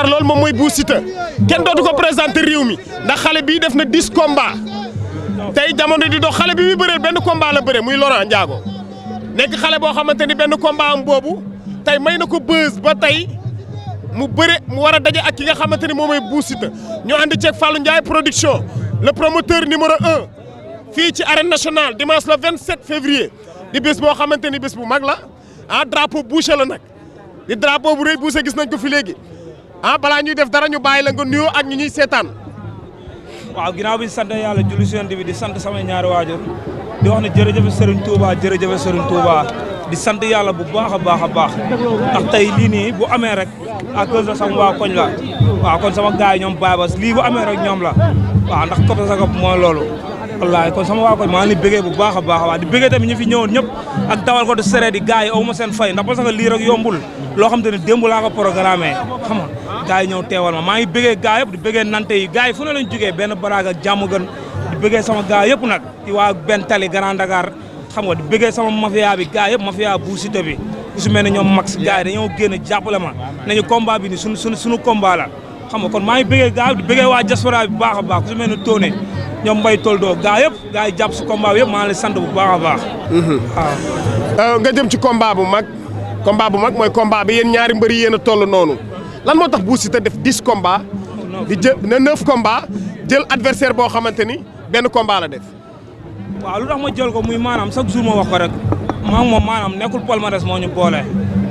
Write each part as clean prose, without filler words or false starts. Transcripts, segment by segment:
lool moom mooy Bou Siteu kenn dootu ko présenté réew mi ndax xale bii def na 10 combats tey jamono di dox xale bi muy bëreel benn combat la bëre muy Laurent Ndiago nekk xale boo xamante ni benn combat am boobu tey may na ko buzz ba tey mu bëre mu war a daje ak ki nga xamante ni moom mooy Bou Siteu ñu ànd ceeg Fallou Ndiaye production le promoteur numéro 1 fii ci arène nationale dimanche le 27 février di bés boo xamante ni bés bu mag la drapeau Boucher la nag di drapeau bu rëy Boucher gis nañ ko fi léegi balaa ñuy def dara ñu bàyyi la nga nuyoo ak ñi ñuy seetaan. waaw ginnaaw bi ñu sant yàlla julli si bi di sant sama ñaari waajur di wax ne jërëjëf Serigne Touba jërëjëf Serigne Touba di sant yàlla bu baax a baax a baax ndax tey lii nii bu amee rek à cause de sama waa koñ la waaw kon sama gars yi ñoom baabas lii bu amee rek ñoom la waaw ndax côté sa mooy loolu. wallaahi kon sama waa koñ maa ngi leen di bëggee bu baax a baax waaw di bëggee tamit ñu fi ñëwoon ñëpp ak dawal ko de sereet yi gars yi aw ma seen fay ndax parce que lii rek yombul loo xam te ne démb laa ko programmé xam nga gars yi ñëw teewal ma maa ngi bëggee gars yëpp di bëggee nante yi gars yi fu ne lañ jógee benn baraag ak jàmm gën di bëggee sama gars yëpp nag di waa benn tali Grand Dakar xam nga di bëggee sama mafia bi gars yëpp mafia Bou Siteu bi ku si mel ne ñoom max gars yi dañoo génn jàppale ma nañu combat bi ni suñu combat la xam nga kon maa ngi bëggee gars di bëggee waa diaspora bi baax a baax ku si mel ne Tóone ñoom Mbaye Toldo gaa yëpp gaa yi jàpp si combat bi yëpp maa ngi lay sant bu baax a baax. waaw. nga jëm ci combat bu mag mooy combat bi yéen ñaari mbëri yéen a toll noonu lan moo tax Bou Siteu def 10 combats. di jël ne 9 combats jël adversaire boo xamante ni benn combat la def. waaw lu tax ma jël ko muy maanaam chaque jour ma wax ko rek maa ngi moom maanaam nekkul palmarès moo ñu boole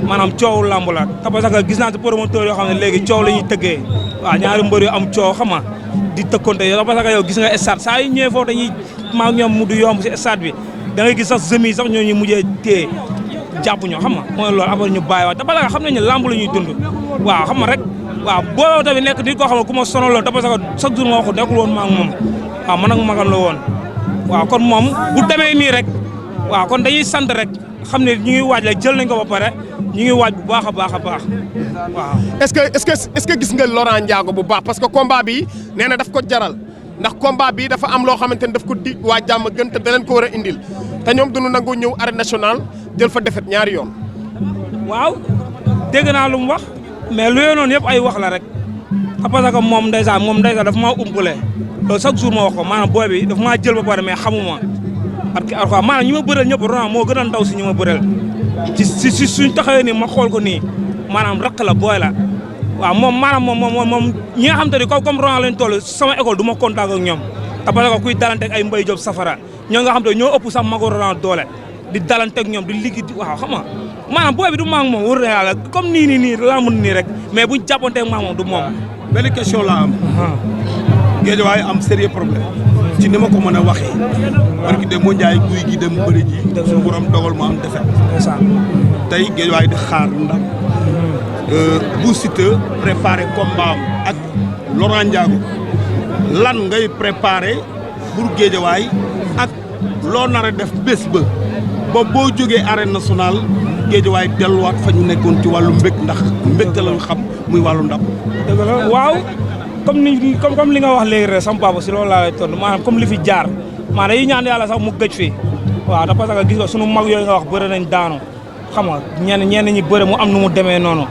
maanaam coowu lamb la te parce que gis naa ci promoteur yoo xam ne léegi coow la ñuy tëggee waaw ñaari mbër yu am coow xam nga di tëkkonte yow parce que yow gis nga stade saa yu ñëwee foofu dañuy maa ngi ñoom mu du yomb si stade bi da ngay gis sax semis sax ñoo ñu mujjee téye jàpp ñoo xam nga mooy loolu après ñu bàyyi waat te parce que xam nañ ne lamb la ñuy dund waaw xam nga rek waaw booloo tamit nekk nit koo xam ne ku ma sonaloon te parce que chaque jour ma waxu nekkul woon maa ngi moom waaw man ak magam la woon waaw kon moom bu demee nii rek waaw kon dañuy sant rek xam ne ñu ngi waaj la jël nañ ko ba pare ñu ngi waaj bu baax a baax a baax waaw. est-ce que gis nga Laurent Ndiago bu baax parce que combat bi nee na daf ko jaral ndax combat bi dafa am loo xamante ni daf ko di waa jàmm gën te da leen ko war a indil te ñoom duñu nangu ñëw arène nationale jël fa defet ñaari yoon. waaw dégg naa lu mu wax mais lu yoonoon yëpp ay wax la rek parce que moom ndeysaan dafa maa umpule loolu chaque jour ma wax ko maanaam booy bi dafa maa jël ba pare mais xamuma parce que alxuraan maanaam ñi ma bëreel ñëpp Laurent moo gën a ndaw si ñi ma bëreel ci suñ taxawee nii ma xool ko nii maanaam raq la booy la waaw moom maanaam moom ñi nga xam te ni comme Laurent lañ toll sama école du ma contact ak ñoom te parce que kuy dalanteeg ay Mbaye Diop safara ñoo nga xam te ñoo ëpp sax mago Laurent doole di dalanteeg ñoom di liggéey waaw xam nga maanaam booy bi du maag moom wër na yàlla comme nii laa mën nii rek mais buñ jàppanteeg maag moom du moom. benn question la am. Guédiawaye am sérieux problème ci ni ma ko mën a waxee. parce que de moo njaay guy gi dem bëri ji. su borom dogal mu am defet. tey Guédiawaye di xaar ndam. Bou Siteu préparé combat am ak Laurent Ndiago lan ngay préparé pour Guédiawaye ak loo nar a def bés ba boo jógee arène nationale Guédiawaye delluwaat fa ñu nekkoon ci wàllu mbég ndax mbégte lañu xam muy wàllu ndam. dëgg la waaw comme li nga wax léegi rek sama papa si loolu laa lay tontu maanaam comme li fi jaar maanaam dañuy ñaan yàlla sax mu gëj fi waaw da parce que gis nga sunu mag yooyu nga wax bëri nañ daanu xam nga ñenn ñi bëri mu am nu mu demee noonu.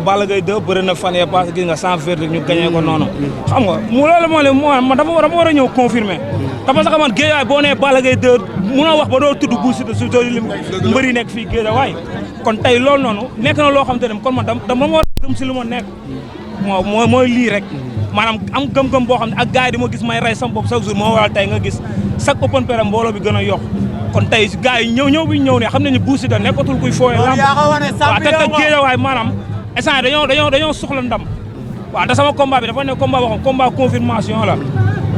Balla Gaye 2 bëri na fan yee parce que gis nga sans verdict ñu gagné ko noonu xam nga mu loolu moo dama war a ñëw confirmer te parce que man Guédiawaye boo nee Balla Gaye 2 munoo wax ba doo tudd Bou Siteu su lim mbëri nekk fii Guédiawaye kon tey loolu noonu nekk na loo xam te ne kon man dama war a gëm si lu ma nekk mooy lii rek maanaam am gëm-gëm boo xam ne ak gars yi di ma gis may rey sama bopp chaque jour moo waral tey nga gis chaque open presse mbooloo bi gën a yokk kon tey gars yi ñëw bi ñëw ne xam nañu Bou Siteu nekkatul kuy fooye lamb waaw te Guédiawaye maanaam instant dañoo soxla ndam waaw da sama combat bi dafa ne combat boo xam combat confirmation la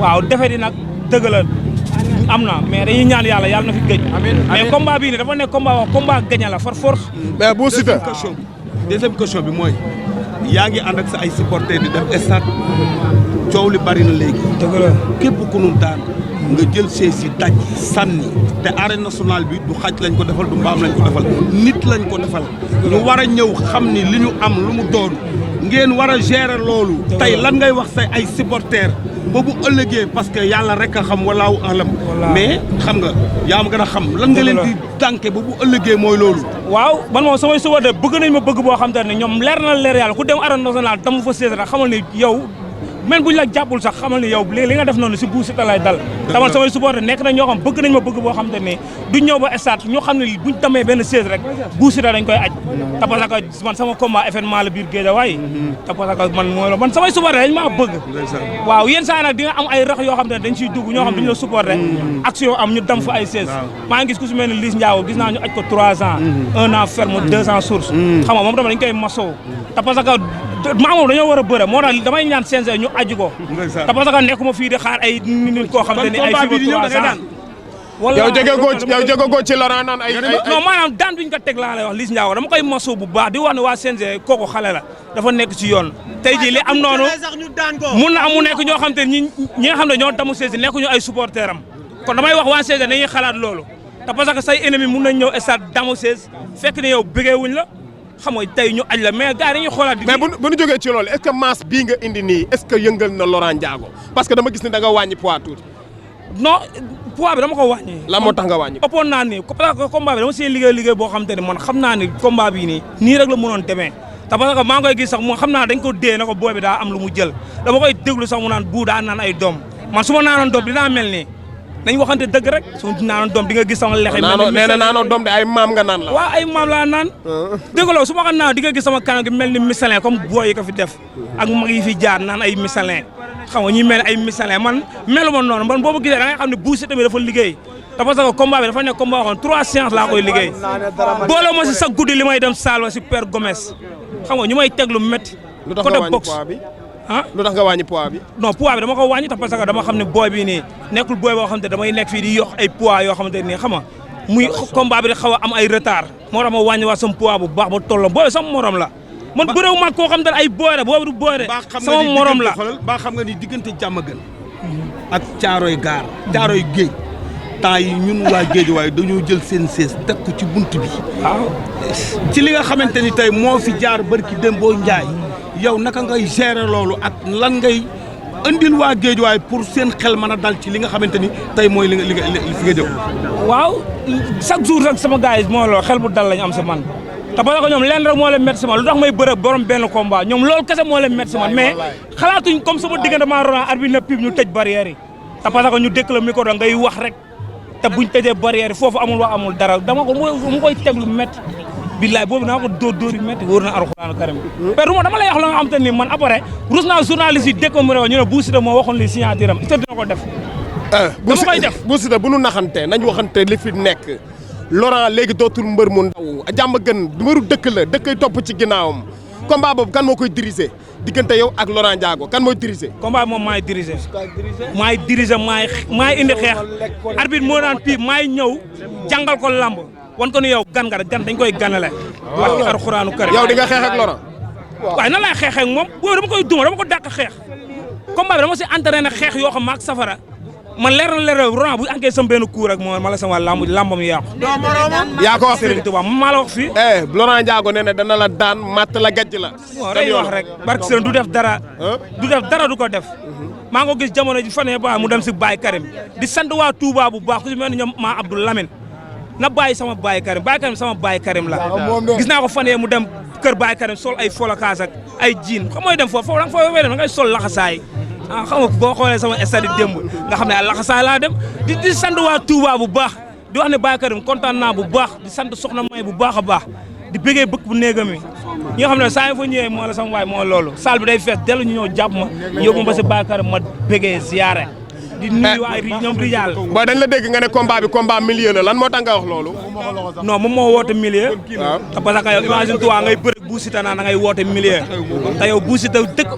waaw defe di nag dëgg la am na mais dañuy ñaan yàlla na fi gëj mais combat bii ne dafa ne combat gagné la par force mais Bou Siteu deuxième question bi mooy yaa ngi ànd ak sa ay supporters di def stade coow li bari na léegi dëgg la képp ku nu daan nga jël chaise yi daj sànni te arène nationale bi du xaj lañ ko defal du mbaam lañ ko defal nit lañ ko defal ñu war a ñëw xam ni li ñu am lu mu doon ngeen war a gérer loolu. tey lan ngay wax say ay supporters ba bu ëllëgee parce que yàlla rek a xam walaaw alam. mais xam nga yaa ma gën a xam. lan nga leen di tànke ba bu ëllëgee mooy loolu. waaw man moom samay supporters bëgg nañ ma bëgg boo xam te ne ñoom leer na leer yàlla ku dem arène nationale dama fa séeréer rek xamal ni yow. même buñ la jàppul sax xamal ni yow li nga def noonu si Bou Siteu lay dal tamal samay supporter nekk na ñoo xam bëgg nañ ma bëgg boo xam te ne duñ ñëw ba stade ñoo xam ne buñ tamee benn siège rek Bou Siteu dañ koy aj te parce que man sama combat événement la biir Guédiawaye te parce que man samay supporter dañ maa bëgg waaw yéen saa nag di nga am ay rax yoo xam te ne dañ siy dugg ñoo xam duñ la supporter action am ñu dem fa ay siège maa ngi gis ku si mel ni Liss Ndiago gis naa ñu aj ko 3 ans 1 an ferme 2 ans source xam nga moom tamit dañ koy masow te parce que moom dañoo war a bëre moo tax damay ñaan CNG ñu aji ko te parce que nekkuma fii di xaar ay nit koo xam te ni ay fii ba 3 ans wala yow jóge ko ci Laurent naan ay non maanaam daan biñ ko teg laa lay wax Liss Ndiago dama koy maso bu baax di wax ne waa CNG kooku xale la dafa nekk ci yoon tey jii li am noonu mun na am mu nekk ñoo xam te ñi nga xam ne ñoo damu CNG nekkuñu ay supporter am kon damay wax waa CNG dañuy xalaat loolu te parce que say ennemi mun nañ ñëw stade damu CNG fekk ne yow bëggee wuñ la xam nga tey ñu aj la mais gars yi dañuy xoolaat. mais bu ñu jógee ci loolu est-ce que masse bii nga indi nii est-ce que yëngal na Laurent Ndiago parce que dama gis ne da nga wàññi poids tuuti. non poids bi dama ko wàññi. lan moo tax nga wàññi. ëppoon naa ni parce que combat bi dama see liggéey boo xam te ne man xam naa ni combat bii nii rek la mënoon demee te parce que maa ngi koy gis sax moo xam naa dañ ko dee na ko booy bi daa am lu mu jël dama koy déglu sax mu naan Bou daa naan ay doom man su ma naanoon doom dinaa mel nii nañ waxante dëgg rek su naanoon doom di nga gis sama lexe nee na naanoo doom de ay maam nga naan la waaw ay maam laa naan dégg nga su ma ko naan di nga gis sama kanam gi mel ni misalin comme booy yi ko fi def ak mag yi fi jaar naan ay misalin xam nga ñuy mel ay misalin man melu ma noonu man boobu gisee da ngay xam ne Bou Siteu bi dafa liggéey te parce que combat bi dafa nekk combat waxoon 3 séances laa koy liggéey boole ma si sa guddi li may dem Salwa si Père Gomes xam nga ñu may teg lu métti côté boxe ah lu tax nga wàññi poids bi. non poids bi dama ko wàññi tax parce que dama xam ne booy bii nii nekkul booy boo xam te damay nekk fii di yokk ay poids yoo xamante ne nii xam nga muy combat bi di xaw a am ay retard moo tax ma wàññi waat sama poids bu baax ba tolloo booy sama morom la man bëréew ma koo xam te ay booy la boobu du booy de sama morom la ba xam nga ni diggante jàmm gën ak caaroy gaar caaroy géej temps yi ñun waa géej waaye dañoo jël seen sees teg ko ci bunt bi waaw ci li nga xamante ni tey moo fi jaar barki Dembo Njaay yow naka ngay gérer loolu ak lan ngay andil waa géej waaye pour seen xel mën a dal ci li nga xamante ni tey mooy li fi nga jëm. waaw chaque jour rek sama gars yi moo loolu xel bu dal lañu am si man te parce que ñoom leen rek moo leen métti si man lu tax may bëre borom benn combat ñoom loolu kese moo leen métti si man mais xalaatuñ comme sama diggante maa Laurent arbitre na pib ñu tëj barrière yi te parce que ñu dëkk la micro da ngay wax rek te buñ tëjee barrière yi foofu amul wax amul dara dama ko mu koy teg lu métti billaay boobu naa ko dóor yu métti wóor na alxuraanu karim mais du ma dama lay wax la nga xam te ni man après rus naa journaliste yi dëkk mu réew ñu ne Bou Siteu moo waxoon li signature am te dina ko def dama koy def Bou Siteu bu nu naxante nañ waxante li fi nekk Laurent léegi dootul mbër mu ndaw jàmm gën mbëru dëkk la dëkkay topp ci ginnaawam combat boobu kan moo koy diriger diggante yow ak Laurent Ndiago kan mooy diriger combat bi moom maay diriger maay indi xeex arbitre moo naan pii maay ñëw jàngal ko lamb wan ko ni yow gan dañ koy ganale wax ci alxuraanu karim yow di nga xeex ak Laurent waaye nan laay xeexee ak moom boobu dama koy duma dama ko dàq xeex combat bi dama si entraîné xeex yoo xam maak safara man leer Laurent bu enquête sama benn coup rek moo ma la sama lambam yàqu yaa ko wax Serigne Touba maa la wax fii Laurent Ndiago nee na dana la daan matt la gàjj la day wax rek barke Serigne du def dara du ko def maa ngi ko gis jamono ji fanee ba mu dem si Baye Karim di sant waa Touba bu baax ku si mel ni ñoom maa Abdou Lamine na bàyyi sama Baye Karim sama Baye Karim la gis naa ko fanee mu dem kër Baye Karim sol ay folakaas ak ay jiin xam mooy dem foofu da nga foofu da ngay sol laxasaay xam nga boo xoolee sama stade démb nga xam ne ay laxasaay laa dem di sant waa Touba bu baax di wax ne Baye Karim kontaan naa bu baax di sant soxna May bu baax a baax di bëggee bëkk bu néegam mi ñi nga xam ne saa yi fa ñëwee moo la sama waay moo loolu salle bi day fees dellu ñu ñëw jàpp ma yóbbu ma ba si Baye Karim ma bëggee ziyaare di nuyu waa ñoom Rijal. booy dañ la dégg nga ne combat bi combat milieu la lan moo tax nga wax loolu. non moom moo woote milieu. waaw parce que yow imagine toi ngay bëre Bou Siteu naa da ngay woote milieu. te yow Bou Siteu dëkk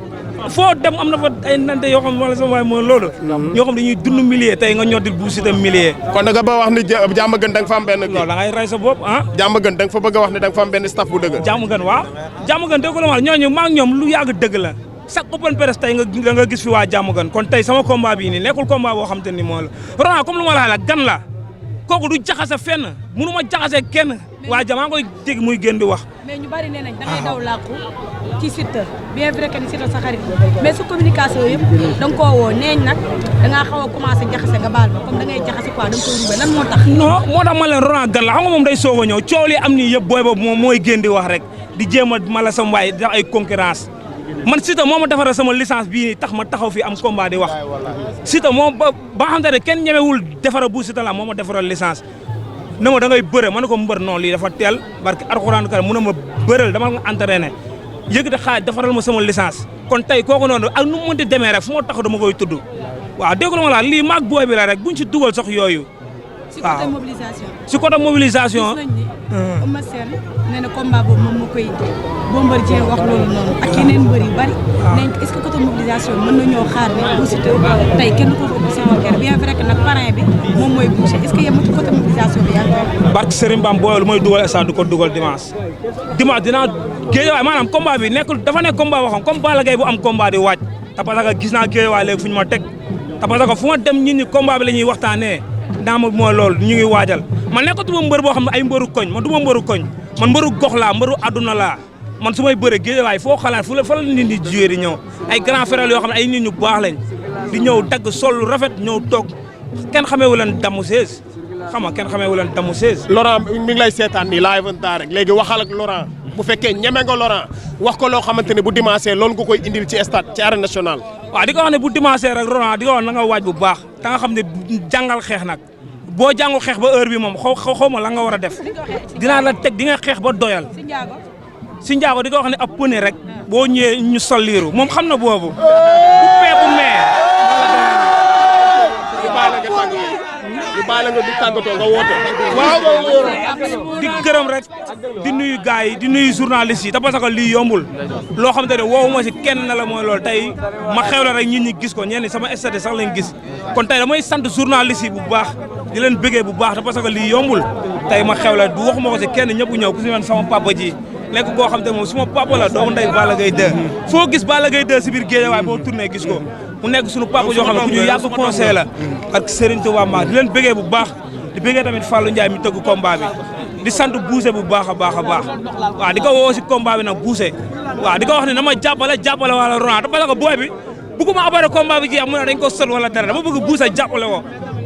foo dem am na fa ay nante yoo xam ne wala sama waay mooy loolu. ñoo xam dañuy dund milieu tey nga ñoddil Bou Siteu milieu. kon da nga ba wax ni jàmm gën da nga fa am benn. non da ngay rey sa bopp ah. jàmm gën da nga fa bëgg a wax ne da nga fa am benn staff bu dëgg. jàmm gën waaw jàmm gën dëgg la ma ñooñu maa ngi ñoom lu yàgg dëgg la chaque open press tey nga gis fi waa jàmm gan kon tey sama combat bii nii nekkul combat boo xam te ni moo la Laurent comme lu ma la gan la kooku du jaxase fenn mënu ma jaxase kenn waa jamaa ngi koy dégg muy gën di wax. mais ñu bari nee nañ da ngay daw làqu ci Siteu bien vrai que ni Siteu sa xarit mais su communication yëpp da nga koo woo neeñ nag da ngaa xaw a commencé jaxase nga baal ba comme da ngay jaxase quoi da nga koy rubé lan moo tax. non moo tax ma leen Laurent gan la xam nga moom day soog a ñëw coow li am nii yëpp booy boobu moom mooy gën di wax rek di jéem a mala sam waay di def ay concurrence man Siteu moo ma defaral sama licence bii nii tax ma taxaw fi am combat di wax Siteu moom ba xam te ne kenn ñemewul defara bu Siteu la moo ma defaral licence na ma da ngay bëre ma ne ko mbër non lii dafa teel barke alxuraan kar mu ne ma bëreel dama nga entraîné yëkkati xaaj defaral ma sama licence kon tey kooku noonu ak nu mu mënti demee rek fu ma taxaw dama koy tudd waaw dégg nga ma la lii maag booy bi la rek buñ ci dugal sax yooyu. si côté mobilisation. si côté mobilisation. gis nañ ni Eumeu Sène nee na combat boobu moom moo koy Bombardier wax loolu noonu ak yeneen mbër yu bari. nañ est-ce que côté mobilisation mën nañoo xaar ne bu Siteu tey kenn ko ëpp si Bocar bien vrai que nag parrain bi moom mooy bouché est-ce que yematu côté mobilisation bi yaa ngi koy. barke Serigne Bam booy lu may dugal stade du ko dugal dimanche dinaa Guédiawaye maanaam combat bi nekkul dafa nekk combat boo xam comme Balla Gaye bu am combat di waaj te parce que gis naa Guédiawaye léegi fu ñu ma teg te parce que fu ma dem nit ñi combat bi la ñuy waxtaanee daa ma mooy loolu ñu ngi waajal man nekkatuma mbër boo xam ne ay mbëru koñ man du ma mbëru koñ man mbëru gox laa mbëru adduna laa man su may bëre Guédiawaye foo xalaat fa la nit ñi joué di ñëw ay grand frère yoo xam ne ay nit ñu baax lañ di ñëw dagg sol rafet ñëw toog kenn xameewu leen damu 16 xam nga kenn xameewu leen damu 16. Laurent mi ngi lay seetaan nii live en rek léegi waxal ak Laurent bu fekkee ñeme nga Laurent wax ko loo xamante ne bu dimanche loolu nga koy indil ci stade ci arène nationale. waaw di ko wax ne bu dimanche rek Laurent di ko wax na nga waaj bu baax te nga xam ne jàngal xeex nag boo jàngu xeex ba heure bi moom xaw ma la nga war a def dinaa la teg di nga xeex ba doyal. si njaago di ko wax ne ab pëne rek boo ñëwee ñu sol liiru moom xam na boobu bu pee bu mee ñu baale nga di tàggatoo nga woote. waaw di gërëm rek di nuyu gars yi di nuyu journalistes yi te parce que lii yombul loo xamante ne woowuma si kenn na la mooy loolu tey ma xew la rek nit ñi gis ko ñenn sama statut sax lañ gis kon tey damay sant journalistes yi bu baax di leen bëggee bu baax te parce que lii yombul tey ma xew la du waxuma ko si kenn ñëpp ñëw ku si mel sama papa ji nekk koo xam te moom suma papa la doomu ndey Balla Gaye 2 foo gis Balla Gaye 2 si biir Guédiawaye boo tourné gis ko mu nekk suñu papa yoo xam ne ku ñu yàgg conseil la ak Serigne Touba Mbacke di leen bëggee bu baax di bëggee tamit Fallou Ndiaye mi tëgg combat bi di sant Bousse bu baax a baax a baax waaw di ko woo si combat bi nag Bousse waaw di ko wax ne na ma jàppale wala Laurent te parce que booy bi bëgguma abare combat bi jeex mu ne dañ ko sot wala dara dama bëgg Bousse jàppale ko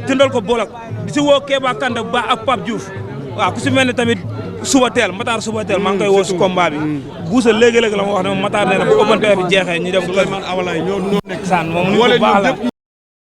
jëndal ko bolok di si woo Kéba Kanda bu baax ak Pape Diouf waaw ku si mel ne tamit suba teel Matar suba teel maa ngi koy woo si combat bi Bousse léegi-léegi la ma wax ne Matar nee na bu ëppante bi jeexee ñu dem kër man awalaay ñoo nekk saan moom ñu ko baax la